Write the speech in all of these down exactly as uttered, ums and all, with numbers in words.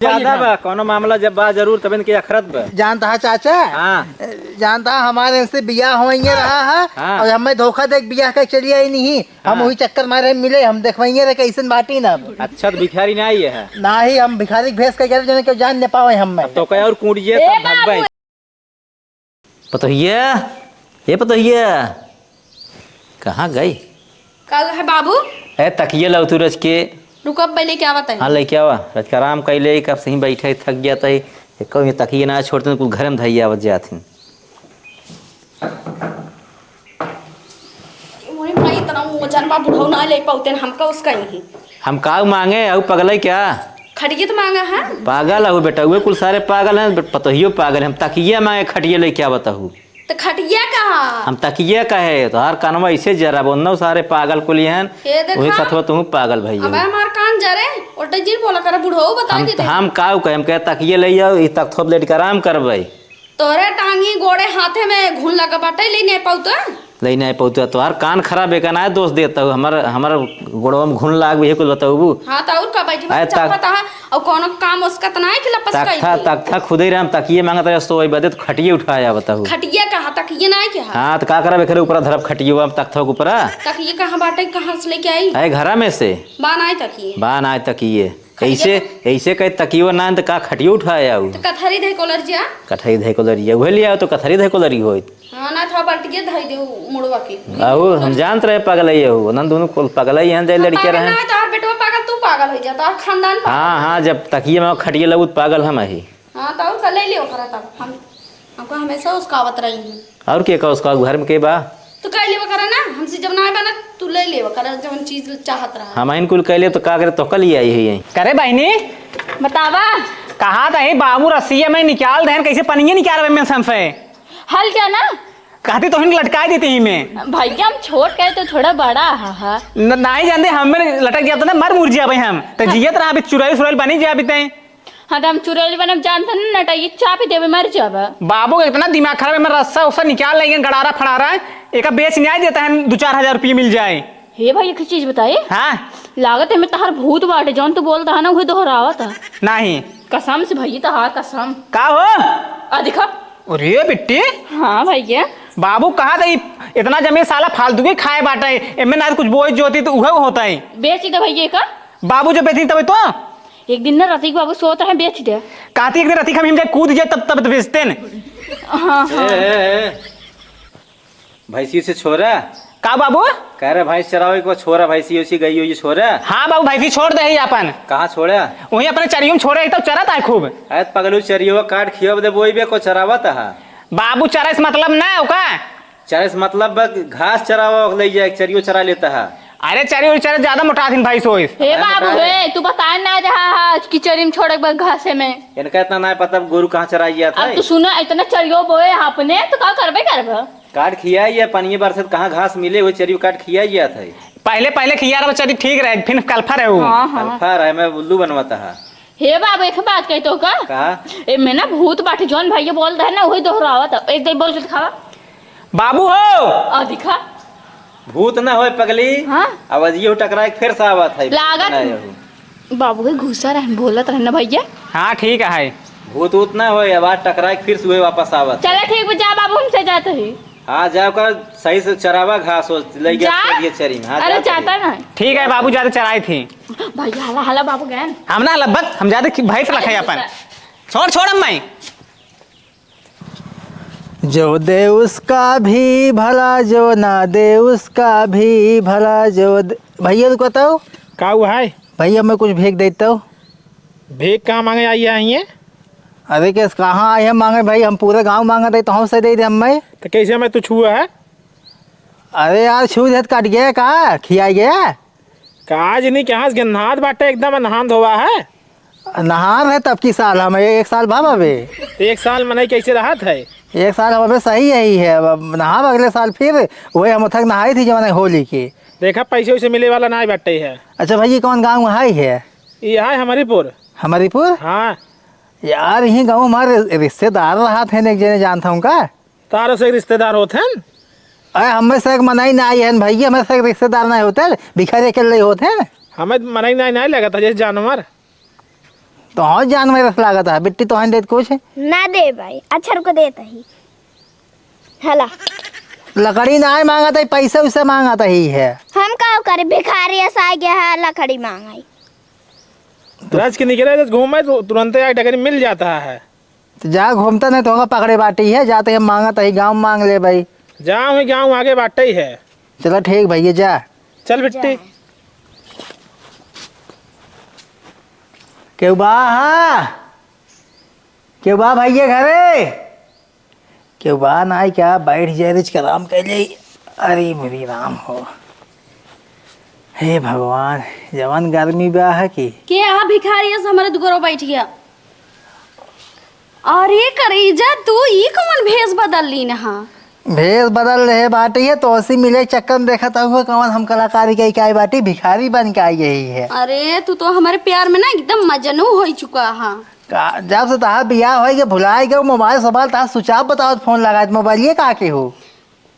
ज्यादा बा, कौनो मामला जब बा जरूर, तबे न के अखरत बा। जानता है चाचा? हाँ। जानता है, हमारे से बियाह होइए रहा है, हाँ। और हमें धोखा दे के बियाह कर चली आई नहीं। हम हाँ। वही चक्कर मारे मिले, हम देखवाइए रहे कैसन बाटी ना। अच्छा, तो भिखारी ना आई है? ना ही, हम भिखारी के भेस के गए, जने के जान न पावे हम में। अब तो कहे और कूड़िए, ए तब भगवाई। बाबू। पतोहिया, ए पतोहिया, कहाँ गई? का है बाबू? ए, तकिया लाओ तू रच के। रुको, अब पहले क्या बताई? हाँ, लेके आवा। रच के आराम कर ले, कब से ही बैठे, थक गया तही। एको ये तकिया ना छोड़ते, कुल घर में धैया आवत जात ही। मोरे भाई, इतना वजन बा, बुढ़ऊ ना ले पाउते, हमका उसका ही। हम काउ मांगे, अउ पगलई क्या? खटिया तो मांगा है। पागल अहू बेटा, उहे कुल सारे पागल हैं, बट पतोहियो पागल है। हम तकिया मांगे, खटिया लेके आवत अहू। तो खटिया कहा? हम तकिया कहे, तोहार कानवा ऐसे जरा, बोलना सारे पागल कुल हैं। ये देखा। वही कथवा तू पागल भैया। अबे हमार कान जरे, उल्टे जिन बोला करे, बुढ़ऊ बता हम, देते। हम काउ कहे, हम कहे तकिया ले आओ, ई तख्तवा पे लेट के आराम करबे। तोरे टांगी गोड़े हाथे में घुन लगा बाटे, ले नहीं पाऊ तो? ले नहीं पाऊ तो, तोहार कान खराब है का, ना दोष देता हूँ, हमर, हमर गोड़वा में घुन लाग भी है, कुछ बताऊ। हाँ, तो और का बैठी अरे, चप्पा तक- तहा, और कोनो काम उसका तो ना है कि लपस तख्ता, कई थी? तख्ता खुदे रहे, हम तकिए मांगत रहे, सोए बदे तो खटिए उठाया बताऊ। खटिया कहाँ, तकिए ना है क्या? हाँ, तो का करब, एकरे ऊपर धरब खटिए, हम तख्ता के ऊपर। तकिए कहाँ बाटे, कहाँ से लेके आई? अरे, घरा में से। बा ना है तकिए। बा ना है तकिए। खटिया ऐसे, का- ऐसे कहे तकियो ना, तो का खटियो उठाए आऊ? तो कथरी धई कोलर जिया? कथरी धई कोलर जिया, उहे ले आओ तो कथरी धई कोलर ही होइत। हाँ, ना था बल्टिए धई दे मुड़वा के। आऊ, हम जानत रहे पागल है यहू, ना दोनों कुल पागल ही हैं, जाए हम लड़के पागल रहे। ना है, तो हर बेटवा पागल, तू पागल हो जा, तो हर खानदान पागल। हाँ, हाँ, जब तकिए में खटिए लगू, तो पागल हम ही। हाँ, तो और का ले लियो करा तब। हम, हमको हमेशा उसका आवत रही है। और के का उसका घर में के बा? तू कह लेवा करा ना, हमसे जब ना बना, तू ले लेवा करा, जवन चीज चाहत रहा। हम आइन कुल कह ले तो का करे, तो कल ही आई है यहीं। करे बहिनी? बतावा। कहा त है बाबू रसिया में निकाल देहन, कैसे पनिया निकाल रहे में संफे? हल क्या ना? कहती तो हिन लटकाई देती ही में। भैया हम छोट कहे तो थोड़ा बड़ा हा, हा। न-, नहीं जानते, हम में लटक जाता ना, मर मुर जाबे हम। तो हाँ। जियत रहा, अभी चुराइल सुराइल बनी जाबे तैं। हाँ, तो हम चुड़ैल बनब जानत हन ना, तो ये चाप देबे, मर जाबा। बाबू के इतना दिमाग खराब है, मैं रस्सा उस्सा निकाल लेंगे, गड़ारा फड़ारा, एका बेच न्याय देता है, दो चार हजार रुपये मिल जाए। हे भाई, एक चीज बताए। हाँ। लागत है मैं तहार भूत बाटे, जौन तू बोलता है ना, उहे दोहरावत है। नहीं। कसम से भैया, तहार कसम। का हो? आ दिखा। अरे बिट्टी। हाँ भैया। बाबू कहा था, इतना जमीन साला फालतू के खाए बाटे, एमे ना कुछ बोई जोती तो उहे होता है। बेच दे भैया का। बाबू जब बेची तब तो एक दिन ना रतिक बाबू सोत रहे, बेच दे। कहती एक दिन रतिक हम हिम जाए कूद जाए तब, तब तो बेचते न। हाँ, हाँ। ए, ए, ए। भैंसी से छोरा? का बाबू? कह रहे भैंस चरावे को छोरा, भैंसी उसी गई हुई छोरा? हाँ बाबू, भैंसी छोड़ दे ही अपन। कहाँ छोड़ा? वहीं अपने चरियो में छोड़े ही तब चरत है खूब। अरे पगलू चरियो काट खियो दे बोई बे को चरावत है। बाबू चरे से मतलब ना ओका। चरे से मतलब बा घास चरावा ले जाए, चरियो चरा लेता है। अरे चरी उरी चरे ज्यादा मोटा दिन भाई सोइस। हे अरे बाबू मोटा हे, तू बताए ना रहा है कि चरी में छोड़े के बाद घासे में। इनका इतना ना पता गोरू कहाँ चराई जाता अब है। तू सुना, इतना चरियो बोए अपने, तो का करबे करबे? काट खिया ये पनिये बरसत कहाँ घास मिले, वो चरी काट खिया जाता है। पहले, पहले खिया रहा चरी ठीक रहे, फिर कल्फर है वो। हाँ, हाँ। कल्फर है, मैं उल्लू बनवाता है। हे बाबू, एक बात कही तो का? का? ए, में ना भूत बाटे, जौन भैया बोल रहे ना, वही दोहरावत है। एक दाई बोल के दिखावा। बाबू हो! आ, दिखा। भूत ना होए पगली। हाँ? आवाज ये टकराए के फिर से आवत है। लागत ना ये हो। बाबू के गुस्सा रहन, बोलत रहन ना भैया। हाँ, ठीक है। भूत ऊत ना होए, आवाज टकराए के फिर से वही वापस आवत है। चला ठीक बा, जा बाबू, हमसे जात ही। हाँ, जाओ कर सही से चरावा घास हो, ले गया जा। छोड़ दिए चरी में। हाँ, अरे, जाता जाता ही। ना। ठीक है बाबू, जाते चराई थी। भैया, हला, हला बाबू गए। हम ना हला, बक, हम जाते कि भाई से लखाई अपन। छोड़, छोड़, अम्मा। जो दे उसका भी भला, जो ना दे उसका भी भला, जो दे-, भैया, रुको तो। का हुआ है? भैया, मैं कुछ भीख देता हूँ। भीख कहाँ मांगे आई है ये? अरे, केस कहाँ आए हैं मांगे भाई? हम पूरे गाँव मांगत है, तो हमसे दे दे हमें। तो कैसे हमें तू छुआ है? अरे यार, छू देत कट गया का? खिया गया? काज नहीं, कहाँ से गन्हात बाटे, एकदम नहान धोवा है। नहान है तब की साल हम, एक साल भा अबे। एक साल मनई कैसे रहत है? एक साल हम अबे सही यही है, अब नहाब अगले साल फिर, वही हम उठक नहाई थी जमाने होली के। देखा, पैसे वैसे मिले वाला ना बाटे है। अच्छा भाई, ये कौन गाँव है? ये है हमारीपुर। हमारीपुर? हाँ। यार, यही गाँव हमारे रिश्तेदार रहत हैं, एक जने जानता हूँ का? तारो से एक रिश्तेदार होत हैं? अरे, हमें से एक मनई ना आई है भैया, हमें से एक रिश्तेदार नहीं होते, भिखारी अकेले होते हैं। हमें मनई नहीं, नहीं लगता, जैसे जानवर। तो हाँ, जानवर रस लागत है, बिट्टी तो हाँ देत कुछ। ना दे भाई, अच्छा रुको देत ही। हला। लकड़ी ना मांगत ही, पैसा उसे मांगत ही है। हम का करे, भिखारी ऐसा आ गया है, लकड़ी मांगाई। राज के निकले, जब घूमे तो तुरंते आके डगरी मिल जाता है। तो जा घूमता नहीं तो होगा पकड़े बाटी है, जाते हम मांगत ही, गाँव मांग ले भाई। जा वहीं गाँव आगे बाटे ही है। चलो ठीक भैया, जा। चल बिट्टी। जा। केहू बा, हाँ? केहू बा भैया घरे? केहू बा नाई क्या? बैठ जाए, रिच के आराम कर ले। अरे मेरी राम हो, हे भगवान, जवन गर्मी बा है कि। के आ भिखारी से हमारे दुगरो बैठ गया। अरे करेजा, तू ई कौन भेष बदल ली नहा? भेष बदल रहे बाटी है, तो उसी मिले चक्कर में देखत हुआ कौन हम कलाकारी के क्या बाटी, भिखारी बन के आई यही है। अरे तू तो हमारे प्यार में ना एकदम मजनू हो चुका है। का, जब से तहार बियाह होई के भुलाए गए, मोबाइल सोबाइल तहार switch off बतावत, फोन लगाए, मोबाइल ये का के हो?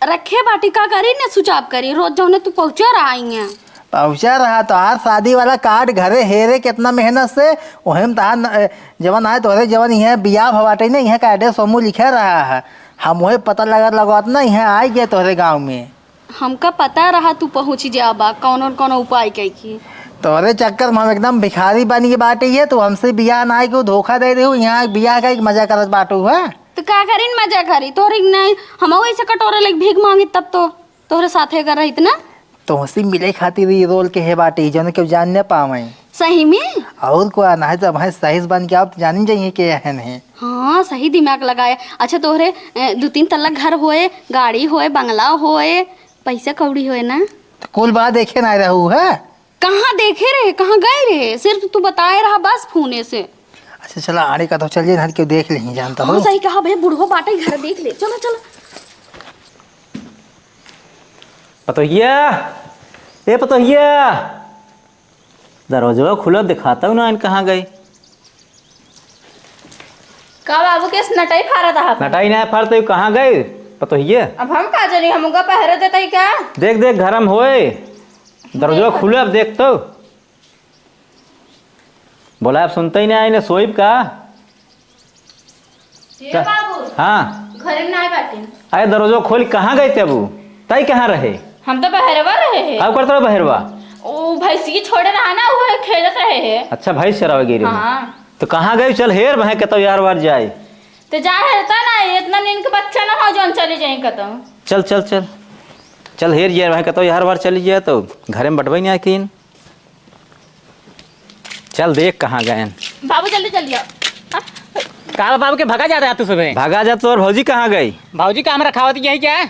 रखे बाटी, का करी ने switch off करी, रोज जौने तू पहुँचा रहा ही है। पहुँचा रहा, तोहार शादी वाला कार्ड घरे हेरे कितना मेहनत से, ओहे में तहार न-, जवन आए तोहरे जवन इहे बियाह भवाटे ने, इहे का एड्रेस हमू लिखे रहा है, हम वही पता लगा लगत ना, इहे आई गए तोहरे गाँव में। हमका पता रहा तू पहुँच जाबा, कौनो न कौनो उपाय कइके। तोहरे चक्कर में हम एकदम भिखारी बन के बाटे है, तू हमसे बियाह ना के धोखा दे देहू, यहाँ बियाह का एक मजा करत बाटू है। तो का करीन मजा करी, तोहरे नहीं, हम वैसे कटोरे लेके भीख मांगी तब तो तोहरे साथे अगर रहित ना। तोहसे मिले खातिर ई रोल के है बाटे, जौन केहू जान न पावे। सही में? और को ना है, जब है सही से बन के आप जानी जाइए के है नहीं। हाँ, सही दिमाग लगाए। अच्छा, तोहरे, ए, दू तीन तल्ला घर होए, गाड़ी होए, बंगला होए, पैसा कौड़ी होए ना? तो कुल बात देखे ना रहू है। कहाँ देखे रहे, कहाँ गए रहे? सिर्फ तू बताए रहा बस फोने से। अच्छा, चला, आड़े का तो चल जाए, हर केहू देख लेही, जानता हाँ, हो। सही कहा भैया, बुढ़वा बाटे घर देख ले। चलो, चलो। पतोहिया, ए पतोहिया, दरवाजवा खुला दिखाता हूँ ना, इन कहाँ गई? का बाबू केस नटाई फारत आहा? नटाई ना फारत हूँ, कहाँ गई पतोहिया? अब हम का जानी, हमका पहरे देता ही का? देख, देख, घर में होए, दरवाजवा खुला, अब देख तो। बोला, अब सुनते ही नहीं, आईने सोइब का? ए का? बाबू। हाँ। घरे में नाई बाटे। अरे, दरवाजो खोल, कहाँ गए थे अबू? तई कहाँ रहे? हम तो बहरवा रहे हैं। का करत रहे बहरवा? ओ, भैंसी छोड़े रहा ना, वो खेलत रहे हैं। अच्छा, भैंस चरावे गई रहे। हाँ। तो कहाँ गए? चल हेर, वहाँ के तो यार वार जाए। तो जा हेरता ना, इतना नीन के बच्चा ना हो, जौन चली जाए कतौ। चल, चल, चल। चल हेर, ये वहाँ कतौ यार वार चली जाए तो घरे में बटबे नहीं आए किन। चल देख कहाँ गए। बाबू जल्दी चल दिया। का बा बाबू के भगा जाता है तू सुबह? भगा जा, तोर भौजी कहाँ गई? भौजी काम रखावत यही क्या?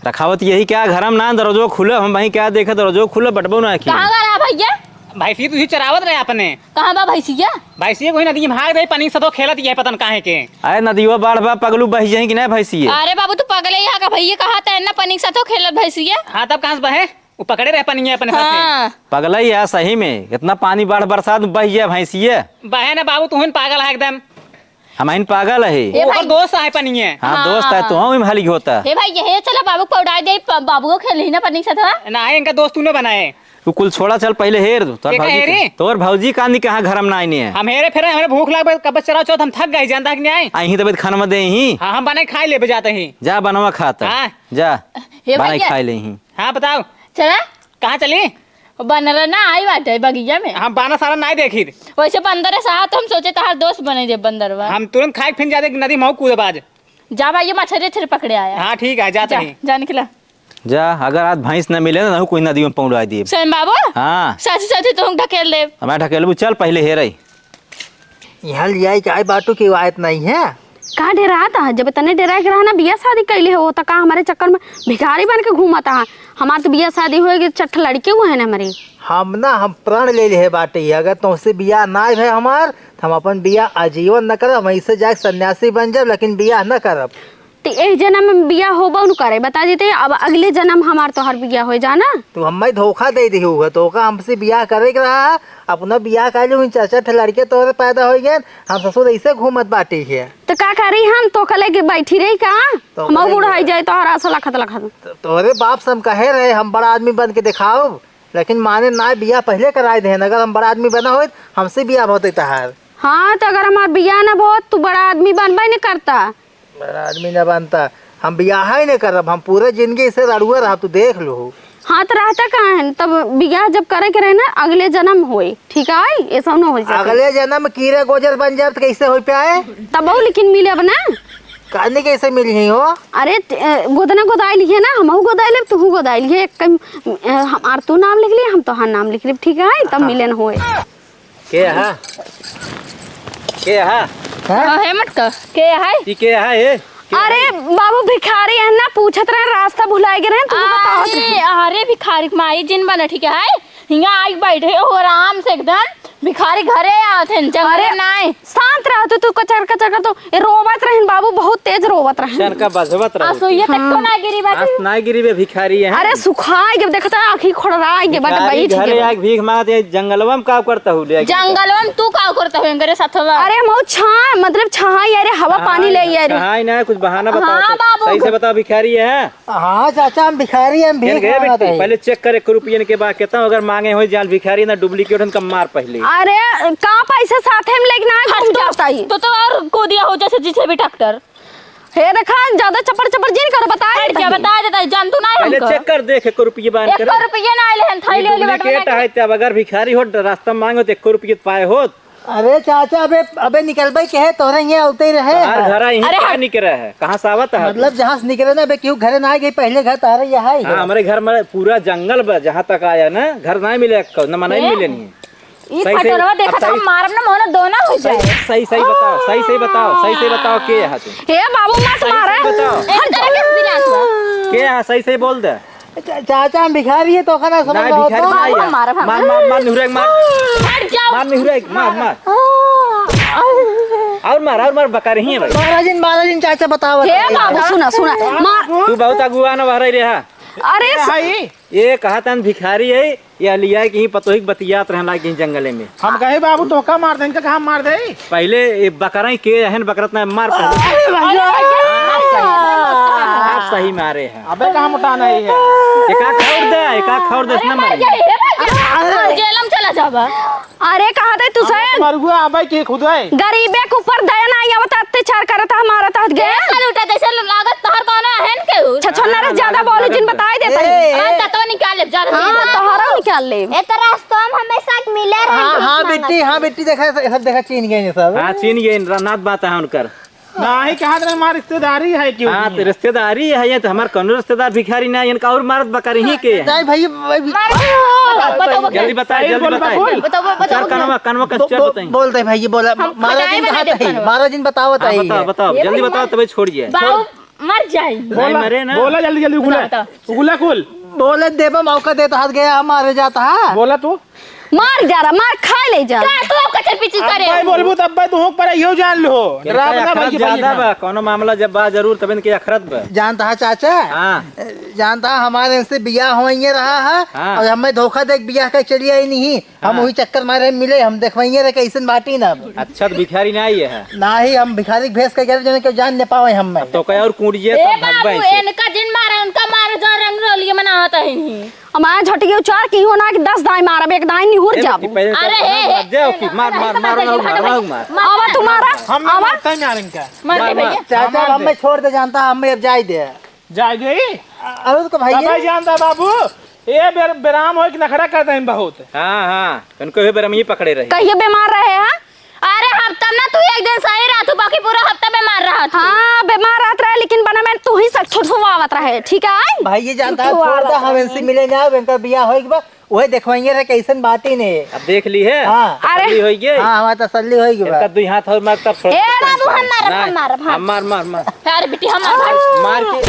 रखावत यही क्या? घर में ना, दरवाजो खुले, हम वहीं क्या देखे, दरवाजो खुले, बटबो ना की। कहाँ गया रहा भैया? भैंसी तुझी चरावत रहे अपने। कहाँ बा भैंसिया? भैंसिया कोई नदी में भाग दे, पानी सतो खेलत ये पतन काहे के। अरे नदियो बाढ़ बा, पगलू बह जाए कि नहीं भैंसिया? अरे बाबू तू पगले यहाँ का भैया, कहा तैरना पानी सतो खेलत भैंसिया। हाँ तब कहाँ से बहे? वो पकड़े रहे पनिया अपने साथे। हाँ। पगला ही है सही में, इतना पानी बाढ़ बरसात में बह गया भैंसिया। बहे ना बाबू, तू ही पागल है एकदम। हम ही पागल है। ए ओकर भाई। दोस्त आए पनिया। हाँ, हाँ। दोस्त आए तो हम ही हाली होता। हे भाई, ये चला बाबू पौड़ा दे, प-, बाबू को खेल ही ना पनिया साथ। ना है, इनका दोस्त तूने बनाए। तू कुल छोड़ा, चल पहले हेर दो। तोर के भौजी कहे रे? तोर भौजी कांदी कहाँ घर में ना आईने है। हम हेरे फेरे, हमारे भूख लग, कब चराव चौथ हम थक गए, जानता है कि नहीं आए? आई ही तबियत खाना में दे ही। हाँ, हम बने खाए ले जाते ही। जा बनवा खाता। हाँ। जा। हे बनाई भैया। खाए ले ही। हाँ, बताओ। चला? कहाँ चली? बंदर ना आई बाटे बगिया में। हम बाना सारा नाई देखी। वैसे बंदर है साहब, तो हम सोचे तोहार दोस्त बने दे बंदरवा। हम तुरंत खाए फिर जाते नदी में कूदे बाज। जा भाई, ये मछली उछली पकड़े आया। हाँ, ठीक है, जाते जा, ही। जा निकला। जा, अगर आज भैंस न मिले ना, कोई नदी में पौड़ा दिए। सैम बाबू? हाँ। साथी साथी तुम ढकेल दे। हमारे ढकेलबू, चल पहले हेरे। यहाँ लियाई के आई बाटू की आयत नहीं है। का डेरात है? जब तने डेरा के रहा ना, बियाह शादी कैले हो, त का हमारे चक्कर में भिखारी बन के घूमत है? हमार तो बियाह शादी होए के चट्ठ लड़के हुए हैं ना हमारे। हम ना, हम प्रण ले ले बाटे, अगर तुमसे बियाह ना भय हमार, त हम अपन बियाह आजीवन न करब, हम ऐसे जाके सन्यासी बन जाब, लेकिन बियाह न करब। त एह जन्म में बियाह होबो न करे, बता देते, अब अगले जन्म हमार तोहर बियाह हो जाना। तू हमें धोखा दे दिहू है, तो का हमसे बियाह करे के रहा, अपना बियाह कर लिहू, चार चार ठे लड़के तोरे पैदा हो गए, हम ससुर ऐसे घूमत बाटी है। तो का करी हम, तो कले के बैठी रही का? तो हम कले बूढ़ के हो जाए तोहरा से लखत लखत। तो, तोरे बाप से हम कहे रहे, हम बड़ा आदमी बन के दिखाओ, लेकिन माने ना, बियाह पहले कराए देहन, अगर हम बड़ा आदमी बना होइत, हमसे बियाह होते तहार। हाँ, तो अगर हमार बियाह न भो, तू बड़ा आदमी बनबे न करता। बड़ा आदमी न बनता, हम बियाह ही न करब, हम पूरे जिंदगी से रड़ुआ रहब, तू देख लो। हाँ, तो रहता कहाँ है? तब बियाह जब करे के रहे ना, अगले जन्म होए, ठीक है, ऐसा न हो सके। अगले जन्म कीड़ा गोजर बन जाए तो कैसे हो पाए? तब वो लेकिन मिले अब ना। कहने कैसे मिली ही हो? अरे, ट-, अ, गोदना गोदाई लिहे ना, हमहू गोदाई लेब, तूहू गोदाई लिहे, एक कम, अ, हमार तू नाम लिख लिए, हम तोहार नाम लिख लेब, ठीक है, तब मिले न होए। के हा? के हा? हाँ? हाँ, हे मटका, के है? ई के हा, हे? के अरे हा? बाबू, भिखारी है ना, पूछत रहे, रास्ता भुलाए गए रहे, तू बताओ। अरे, अरे भिखारी के माई जिन बना, ठीक है? हिंगा आई बैठे हो आराम से एकदम, भिखारी घरे आवत हैं, जंगल अरे, ना आए। शांत रह तू, तू कचर कचर कर तू। ए, रोवत रहन बाबू, बहुत तेज रोवत रहन। चनका बजवत रहू। आंसू ये तक तो हाँ। ना गिरी बाबू। आंस ना गिरी बे, भिखारी है। अरे सुखाए के देखता है, आँखी खोड़राए के बट भिखारी बैठ घरे गए। आके भीख मांगत है, जंगलवा में का करता हूँ ले आके? जंगलवा में तू का करता हूँ इनकरे साथवा? अरे मऊ छा, मतलब छहाई, अरे हवा पानी ले, अरे छहाई ना, कुछ बहाना बताओ हाँ तो। बाबू। सही से बताओ, भिखारी है? हाँ चाचा, हम भिखारी हैं, हम भीख मांगत हैं। पहले चेक कर एक रुपयन के बाद कितना, अगर मांगे हो जान भिखारी ना, डुप्लीकेट उनका मार पहले। अरे का पैसे साथे में लेके ना घूम जाता ही। तो, तो और को दिया हो जैसे जिसे भी ट्रैक्टर। हे देखा, ज्यादा चपर चपर जिन करो, बता हट जा, बता देता है, जान तू ना पहले हमको। चेक कर देख, एक रुपये बांध एक कर। रुपये ना आइले हन, थैली वाली डुप्लीकेट है, तब अगर भिखारी हो, रास्ता मांगो तो एक रुपये पाए हो। अरे चाचा, अबे, अबे निकलबे के है, तोहरे यहाँ उते ही रहे। तार घरा यहीं अरे का हट। निकले है? कहाँ से आवत है? मतलब जहाँ से निकले ना, अबे क्यों घरे ना आ गई, पहले घर तारे यहाँ ही हाँ, है। हमारे घर में पूरा जंगल बा, जहाँ तक आया ना, घर ना मिले, न मनाई ए? मिले नहीं। ई सही, सही, फटरवा अब देखत सही, हम मारब ना, मोहन दोना हो जाए। सही, सही, सही बताओ, सही, सही बताओ, सही, सही बताओ, के है तू? हे बाबू, मत सही, मारे। सही बताओ। हट जा। के है, सही, सही बोल दे। चा-, चाचा, हम भिखारी है, तो खाना समझ नहीं, भिखारी नहीं है। मार, मार, मार, मार, निहुरे के मार। हट जाओ। मार, निहुरे के, मार, मार। और मार, और मार, बका रही है भाई। महाराजिन, महाराजिन, चाचा बतावत हे है। बाबू, सुना, सुना, मार। तू बहुत अगुआ ना बहराई रे, हाँ। अरे, ये कहा तन भिखारी है, ये लिया कि ही पतोही के बतियात रहन लाग गई जंगले में। हम कहे, "बाबू, तोहका मार दे, इनका कहाँ मार दे?" पहले ये बकरा के अहन बकरत ना मार पहले। अरे भैया। हाँ, सही। आप सही मारे हैं। अबे कहाँ मोटा नहीं है? एक आँख और दे, एक आँख और दे, इसने मारे। अरे, जेलम चला जाबा। अरे, कहाँ दे तू अबे से? मरुआ, अबे के खुद है। गरीबे के ऊपर दया ना आवत, अत्याचार करत, मारत हत गे। ए, लूटा जैसे लागत तोहर कौनो अहन के उ। छछन ना रे, हाँ, ज्यादा लागत, बोली जिन लागत। बताई देता ए, है। ए। हाँ, तो निकाल ले, जा, हाँ, जा। तोहरा निकाल ले। ए, तो रास्ता में हमेशा मिले रहे, हाँ, भीख हाँ, मांगत बिट्टी, हाँ, रहे। बिट्टी, देखा, सब, सब देखा, चीन गए हैं सब। हाँ, चीन गए हैं, नात बात है उनकर। नाही, कहा तो हमार रिश्तेदारी है, क्यों हाँ, नहीं तो है? रिश्तेदारी है, ये तो हमार कौनो रिश्तेदार भिखारी ना, इनका और मारत बकरी ही के है। नहीं भाई, भाई, मार, बताओ, बताओ, बताओ। जल्दी बताए, सही जल्दी बोल, बताए। बोल। बताओ, बताओ, चल, बताओ। कनवा, कनवा कस बो-, चल बो-, बताई। बोल दे भाई, ये बोला, हम महाराज जी बताए कहा बना था, देब, महाराज जी बताओ, हाँ, बताइए। बताओ, बताओ, ये जल्दी भाई बताओ, मार तबे छोड़ जाए। बाबू, मर जाई। नहीं बोला, मरे ना। बोला जल्दी, जल्दी, उगुला। बताओ, बताओ। उगुला कुल। बोले देबा मौका देता हाथ गया, मारे जाता है। बोला तू। मार जा रहा, मार खा ले जा। का तू अब कचर पिचर करे? अब्बे बोलबू तब अब्बे तू होक पर इहो जान लो। इनका डराव ना अखरत भाई, भाई ज्यादा ना। बा, कौनो मामला जब बा जरूर तब इनके अखरत बा। जानता है चाचा? हाँ। जानता है हमारे इनसे बियाह होइए रहा है हाँ। और हमें धोखा दे के बियाह कर चली आई नहीं। हम हाँ। वही चक्कर मारे मिले, हम देखवाइए रहे कैसन बाटी ना अब। अच्छा तो भिखारी ना आई है। ना ही हम भिखारी के भेस के गए जने के जान न पावे हम में। अब तो कहे और कूड़िए ए तब भगवान बाबू, से। इनका जिन मारा, उनका मारे जो रंग रोलिए मनावत है नहीं। हमारा झटिके उचार की हो ना कि दस दाई मारब, एक दाई निहुर ए, जाबू। पहले अरे, तो हे, हे, लग जाओ कि मार, मार, मार, मार, मार, मार, मार। आवा तुम्हारा, हम आवा। मारता ही मार इनका। मार दे मार, भैया। चाचा, मार हम दे। में छोड़ दे जानता, हम में अब जाए दे। जाए दे। अरे तो भाई तब ये जानता बाबू, ए बेर-, बेराम होए कि नखरा करता है बहुत। हाँ, हाँ, उनको भी बेराम ही पकड़े रहे। कहिए बीमार रहे, हाँ? अरे हफ्ता में ना तू एक दिन सही रहत हूँ, बाकी पूरा हफ्ता बीमार रहत हूँ। हाँ, बीमार रहत रहे, लेकिन बना में तू ही सब थुथुआवत रहे, ठीक है? भाई ये जानता है, थुथुआवत छोड़ दे, हम रहे। इनसे मिले ना, इनका बियाह होए के बाद वही देखवाइए रहे, कैसन बात ही नहीं। अब देख ली है? हाँ। अरे। तसल्ली होई गई? हाँ, हमार तसल्ली होई गई इनका बा। दुई हाथ और मार, तब छोड़ ए, दे। बाबू, हम मारब, हम नहीं, मारब, हम। हम मार, मार, मार। अरे बेटी, हम मारब। मार के।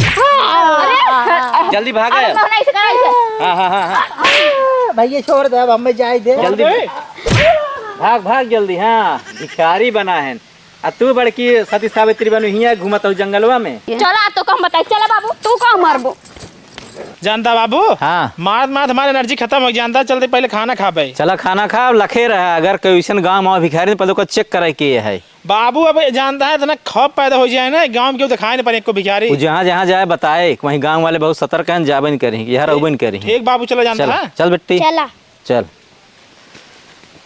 अरे। जल्दी भाग अरे, आया। मोहना, ऐसे करा, ऐसे। हाँ, हाँ, हाँ, हाँ। भैया, छोड़ दे, अब हमें जाए दे। जल्दी। छोड़ दे। भाग, भाग जल्दी, हाँ। भिखारी बना है। आ तू बड़की सती सावित्री बनू हियाँ घूमत हो जंगलवा में। चला, तो कम बताई, चला बाबू। तू का मारबो? जानता बाबू? हाँ। मारत मारत हमारी एनर्जी खत्म हो, जानता, चलते पहले खाना खा पाई। चला खाना खा, लखे रहा, अगर कोई ऐसन गाँव में भिखारी, पहले ओकर चेक कराई के है। बाबू, अब जानता है, इतना खौफ पैदा हो जाए ना, गाँव में क्यों दिखाई नहीं पड़े, को भिखारी। वो जहाँ, जहाँ जाए बताए, वहीं गाँव वाले बहुत सतर्क हैं, जाबे नहीं करें, यहाँ रहबे नहीं करें। ठीक बाबू, चला जानता चला, है। चल बिट्टी। चला। चल।